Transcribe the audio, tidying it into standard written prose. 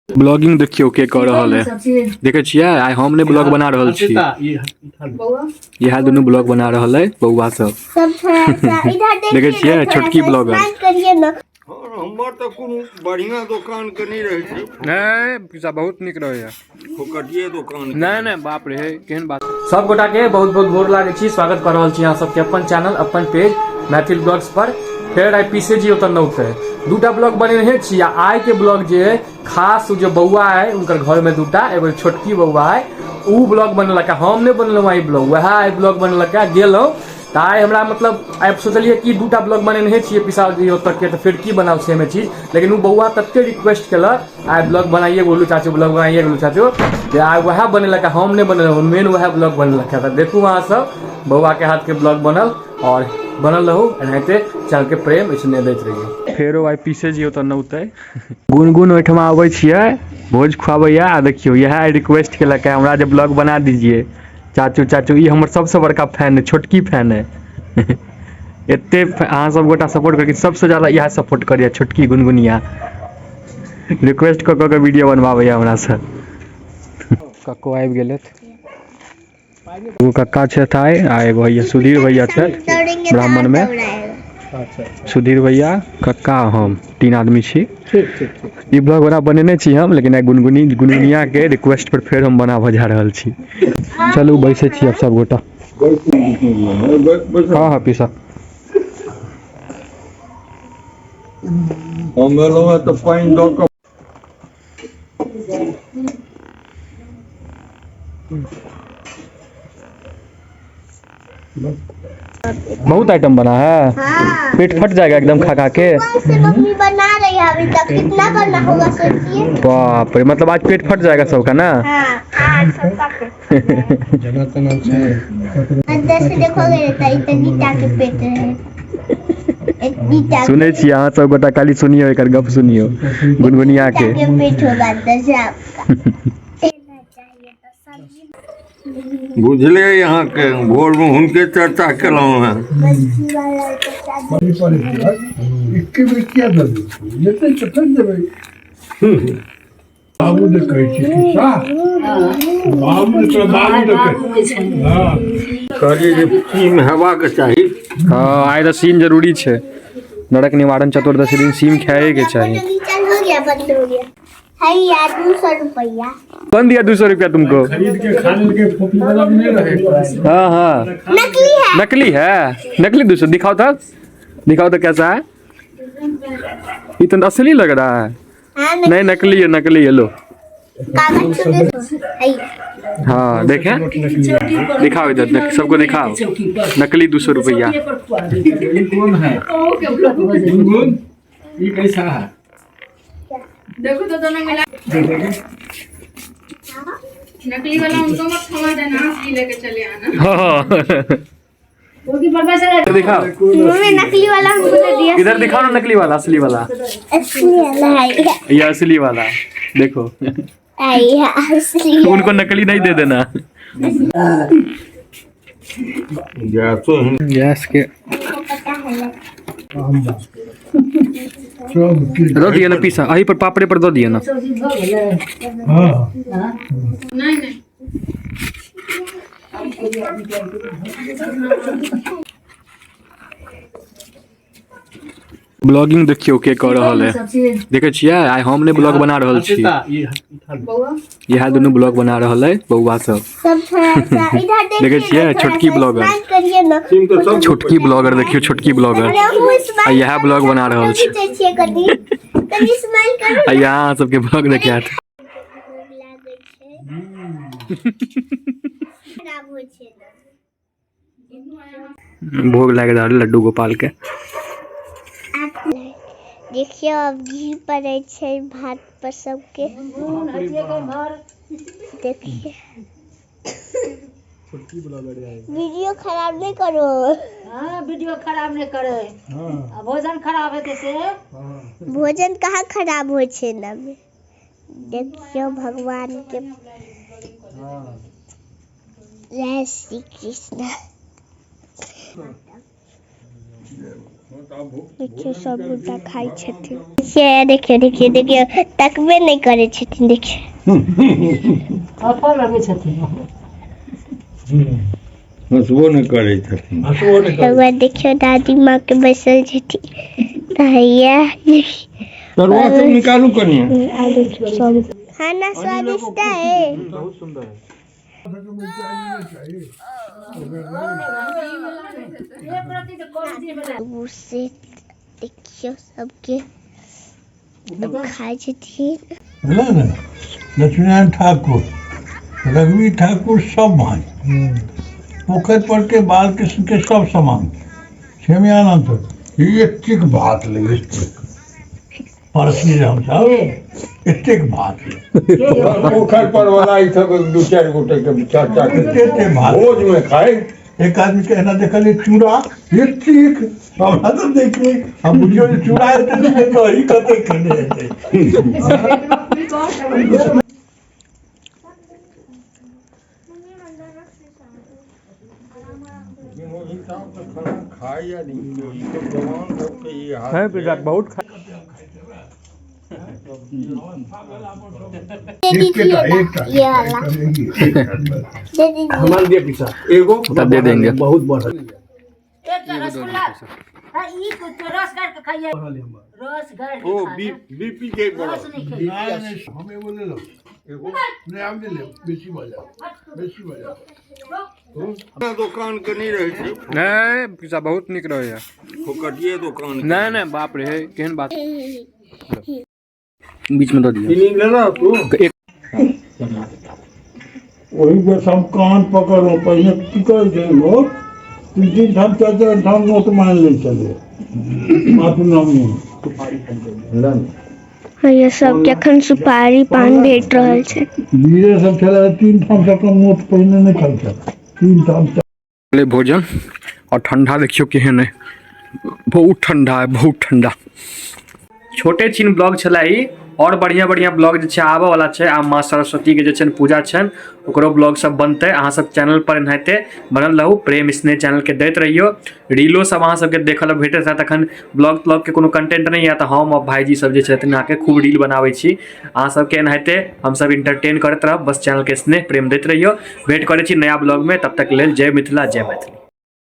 Blogging देखियो के कऽ रहल है। देखे छियै आइ हम नहि ब्लॉग बना रहल छी, इएह दुनू ब्लॉग बना रहल है बौआ सब। देखे छियै छोटकी ब्लॉगर। हमर तऽ कोनो बढ़िया दोकान के नहि रहै छै। नहि पिसा बहुत नीक रहैया, फोकटिये दोकान। नहि नहि बाप रे केहन बात। सब गोटा के बहुत बहुत गोर लागै छी, स्वागत कर रहल छी अहाँ सबके अपन चैनल अपन पेज मैथिल ब्लॉग्स पर। फेर आइ पीसे जी ओतऽ नौते दूटा ब्लॉग बनेने छी आ आइ के ब्लॉग जे खास जे बौआ है उनकर घर में दूटा एगो छोटकी बौआ है उ ब्लॉग बनेलक, हम नहीं बनेलहुँ आई ब्लॉग, वएह आई ब्लॉग बनेलक। गेलहुँ तऽ आइ हमरा मतलब आइ सोचलियै कि दूटा ब्लॉग बनेने छियै पिसाजी ओतऽ के, तऽ फेर की बनाउ सेमे चीज, लेकिन उ बौआ तते रिक्वेस्ट केलक आइ ब्लॉग बनाइए गोलू चाचू, ब्लॉग बनाइए गोलू चाचू, जे आइ वएह बनेलक, हम नहीं बनेलहुँ, मेन वएह ब्लॉग बनेलक। तऽ देखू अहाँ सब बौआ के हाथ के ब्लॉग बनल और बनल रहू एनाहिते चैनल के प्रेम इसने दैत रहिए। फेरो आइ पीसे जी ओतऽ नौतै गुनगुन ओहिठमा अबै छियै भोज खुआबैया आ देखियौ इएह रिक्वेस्ट केलक है हमरा जे ब्लॉग बना दीजिए चाचू चाचू। ई हमर सबसँ बड़का फैन है, छोटकी फैन है। एते अहाँ सब गोटा सपोर्ट करके सबसँ ज्यादा इएह सपोर्ट करैया छोटकी गुनगुनिया, रिक्वेस्ट कऽ कऽ के वीडियो बनबाबैया हमरासँ। कक्को आबि गेलथि, एगो कक्का छथि आइ आ एगो भैया सुधीर भैया छथि ब्राह्मण में। सुधीर भैया कक्का हम तीन आदमी छी। ई ब्लॉग ओना बनेने छी हम, लेकिन आइ गुनगुनी गुनगुनिया के रिक्वेस्ट पर फेर हम बनाबऽ जा रहल छी। चलू बैसै छी अब सब गोटा। हाँ हाँ पीसा हम एलहुँ हँ तऽ पानि दऽ कऽ बहुत आइटम बना है। हाँ। पेट फट जाएगा एकदम खा खा के। से मम्मी बना रही है अभी तक, कितना बना होगा सोचिए। बाप रे, मतलब आज पेट फट जाएगा सबका ना। हाँ, आज सबका पेट। अंदर से देखोगे तो इतनी टा के पेट है, इतनी टा। सुनै छी अहाँ सब गोटा खाली सुनियो एकर गप सुनियो गुनगुनिया के पेट होगा अंदर से आपका। बुझले यहाँ के भोर में हुनके चर्चा केलहुँ हेँ। बाबू ने कहै छै बाबू बाबू कहलियै जे सीम हेबाक चाही। हाँ आइ तऽ सीम जरूरी छै, नरक निवारण चतुर्दशी दिन सीम खाए के चाही। हो गया बंद हो गया है यार 200 रुपया कौन दिया 200 रुपया तुमको? खरीद के खाने के फोपी वाला नहीं रहे। हाँ हाँ नकली है, नकली है, नकली 200। दिखाओ तो, दिखाओ तो कैसा है। ये तो असली लग रहा है। हाँ, नहीं नकली है, नकली है लो। कागज। हाँ देखें, दिखाओ इधर सबको दिखाओ नकली 200 रुपया। कौन है गुनगुन, ये कैसा है देखो तो दोनों मिला नकली वाला उनको मत थमा देना, असली लेके चले आना। हाँ दिखाओ मम्मी नकली वाला हमको दे दिया। इधर दिखाओ ना नकली वाला असली वाला। असली वाला है ये असली वाला देखो, असली। उनको नकली नहीं दे देना। गैस के दो दिया ना पीसा, अही पर पापड़े पर दो दिया ना। हाँ नहीं नहीं ब्लॉगिंग देखियो के कऽ रहल है। देखे छियै आइ हम नहि ब्लॉग बना रहल छी, इएह दुनू ब्लॉग बना रहल है बौआ सब। देखे छियै छोटकी ब्लॉगर, छोटकी ब्लॉगर देखियो छोटकी ब्लॉगर आ इएह ब्लॉग बना रहल छै। आ यहाँ सबके ब्लॉग देखिया भोग लागि रहल लड्डू गोपाल के। देखियो अब घी पड़ै छै भात पर सबके। देखिए वीडियो खराब नहीं करो। हाँ वीडियो खराब नहीं करे। हाँ। भोजन खराब हेतै से। भोजन कहाँ खराब होइ छै ना। देखियो भगवान के। जय श्री कृष्ण। देखियौ सब गोटा खाइ छथिन। देखियौ देखियौ देखियौ देखियौ, तकबे नहि करै छथिन, देखियौ। हफऽ लगै छथिन। हँसबो नहि करै छथिन। भगवान, देखियौ दादी माँ के बैसल छथिन तऽ हैया। तरुआ सब निकालू कनिया। आ देखियौ, सब खाना स्वादिष्ट है। बहुत सुंदर है। से देखियौ, सबके खाइ छथिन। बुझल ने, लक्ष्मीनारायण ठाकुर, रघुवीर ठाकुर, सब भाई पोखरि पर के बालकृष्ण के सब समान क्षेमानंद। एतेक भात ले, एतेक परसी हमसब, एतेक भात ले। पोखरि पर वाला ई सब दू चारि गोटे के चर्चा। एते एते भात भोज में खाय। एक आदमी के एना देखलियै, चूड़ा एतेक। हमरा तऽ देखियै, हम बुझियौ जे चूड़ा एते छै, दही कते खेने हेतै। खाइ या नहीं, ई सब जवान सबके ई हाल। है पिज्जा बहुत खा। दे दीजिए ये वाला, दे दीजिए। एगो तब दे देंगे। बहुत बढ़ल। एकटा रसगुल्ला। हाँ, ई तो रस गाड़ के खाइए, रस गाड़ के। ओ खा बी ले। बीपी के रस बढ़ल। नहीं खाइए। नहि नहि, हम एगो लेलहुँ। एगो नहि, आब नहि लेब, बेसी भऽ जायत, बेसी भऽ जायत। अपना दोकान के नहि रहै छै। नहीं, पिज्जा बहुत नीक रहैया। फोकटिए दोकान के। नहीं नहीं, बाप रे, केहन बात! बीच में दऽ दियौ। चीनी लेलह तू? एक। ओहि बेर हम कान पकड़लहुँ। पहिने की करै छै लोक, तीन तीन ठाम, चारि चारि ठाम नोत मानि लै छलै मातृनवमी। ये सबके अखन सुपारी पान भेट रहल छै। वीरे सब छलै, तीन ठाम से कम नोत पहिने नहि खाइ छल, तीन ठाम। ले भोजन और ठंडा देखियो केहन है, बहुत ठंडा है, बहुत ठंडा। छोटे छिन ब्लॉग छलै ई। और बढ़िया बढ़िया ब्लॉग जे छै आबऽ वाला छै। आ माँ सरस्वती के जे छनि पूजा छनि, ओकरो ब्लॉग सब बनतै। अहाँ सब चैनल पर एनाहिते बनल रहू, प्रेम स्नेह चैनल के दैत रहियो। रीलो सब अहाँ सबके देखऽ लए भेटैत हैत। अखन ब्लॉग त्लॉग के कोनो कंटेंट नहि यऽ, तऽ हम आ भाईजी सब जे छथिन अहाँके खूब रील बनाबै छी। अहाँ सबके एनाहिते हमसब इंटरटेन करैत रहब। बस चैनल के स्नेह प्रेम दैत रहियो। भेंट करै छी नया ब्लॉग में, तब तक लेल जय मिथिला, जय मैथिली।